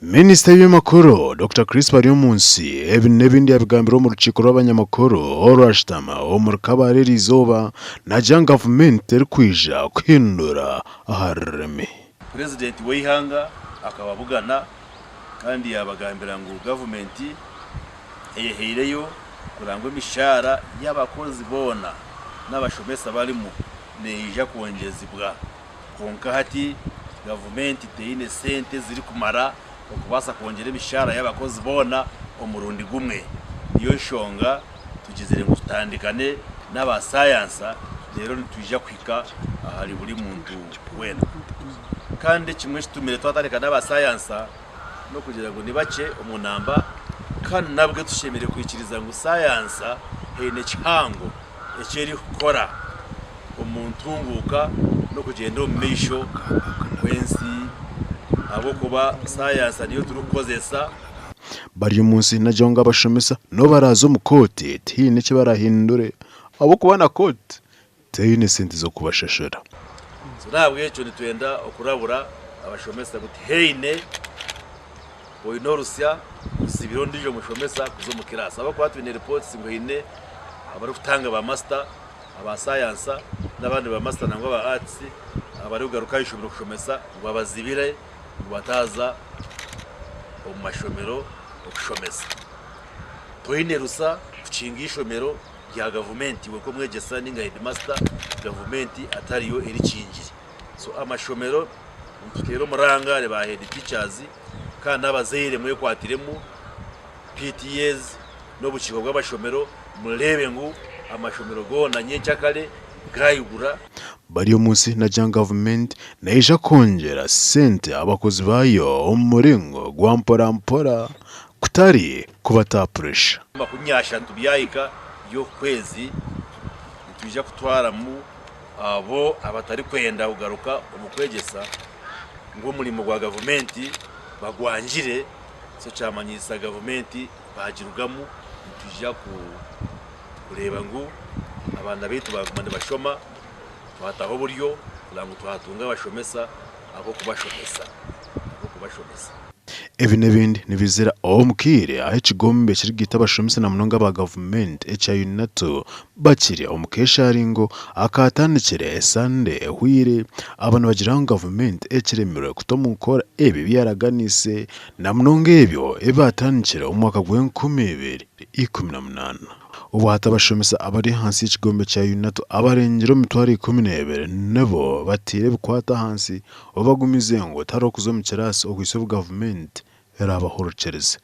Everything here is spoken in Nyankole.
Minisita w'eby'amakuru, Dokita Chris Baryomunsi ebi n'ebindi yabigambira omu rukiiko rw'abanyamakuru orwashutama omuri Kabale eriizooba naagira ngu gavumenti terikwija kuhindura aha rurimi. Purezidenti w'eihanga akababugana kandi yaabagambira ngu gavumenti eyehaireyo kureba ngu emishaara y'abakozi boona n'abashomesa barimu neija kwongyezibwa. Kwonka hati gavumenti teine sente ezirikumara okubaasa kwongyera emishaara y'abakozi boona omurundi gumwe. Niyo nshonga tugizire ngu tutandikane n'aba sayansa reero nitwija kuhika ahari buri muntu weena. Kandi kimwe ekitumire twatandika n'aba sayansa n'okugira ngu ni bakye omu namba kandi nabwe tushemereire kwikiriza ngu sayansa eine kihango eki erikukora omu ntunguuka n'okugyenda omu maisho kw'ensi ahabw'okuba sayansa niyo turikukozesa. Baryomunsi nagira ngu abashomesa n'obu baraaze omu kooti tihaine eki barahindure ahabw'okuba na kooti teine sente z'okubashashura. So n'ahabw'ekyo nitwenda okurabura abashomesa ngu tihaine oine orusya kuzibira ondiijo mushomesa kuza omu kiraasi ahabw'okuba twine reports ngu haine abarikutanga ba masita aba sayansa n'abandi ba masita nangwa aba arts abarikugaruka aha ishomero kushomesa ngu babazibire ngu bataaza omu mashomero okushomesa. Toine rusa kukinga ishomero rya gavumenti iwe nk'omwegyesa ninga hedimasita gavumenti atariyo erikingire. So amashomero nituteera omuranga ba head teachers kandi n'abazaire mwekwatiremu, PTAs n'obukiiko bw'amashomero mureebe ngu amashomero goona nyenkyakare gaigura. Baryomunsi nagira ngu gavumenti neija kwongyera sente abakozi baayo omu muringo gwa mpora mpora kutari kubata puresha. 30 byahika by'okwezi nitwija kutwaramu abo abatarikwenda kugaruka omu kwegyesa ngu omurimo gwa gavumenti bagwangire so kyamanyisa gavumenti baagirugamu nitwija kureeba ngu abaana baitu baaguma nibashoma twataho oburyo kugira ngu twatunga abashomesa ab'okubashomesa. Ebi n'ebindi nibizira omu kaire ahu ekigombe ekirikugaita abashomesa na munonga aba gavumenti ekya UNATU bakiri omu keesharingo akaatandikire esande ehweire. Aba nibagira ngu gavumenti ekiremirwe kuta omu nkora ebi ebi yaraganiise na munonga ebyo ebi baatandikire omu mwaka gw'enkumi 2018. Obu hati abashomesa abari ahansi y'ekigombe kya UNATU abarengire omu mitwaro 12 nibo bateire ebikwata ahansi obu bagumize ngu tihariho kuza omu kiraasi okuhitsya obu gavumenti eraabahurikirize.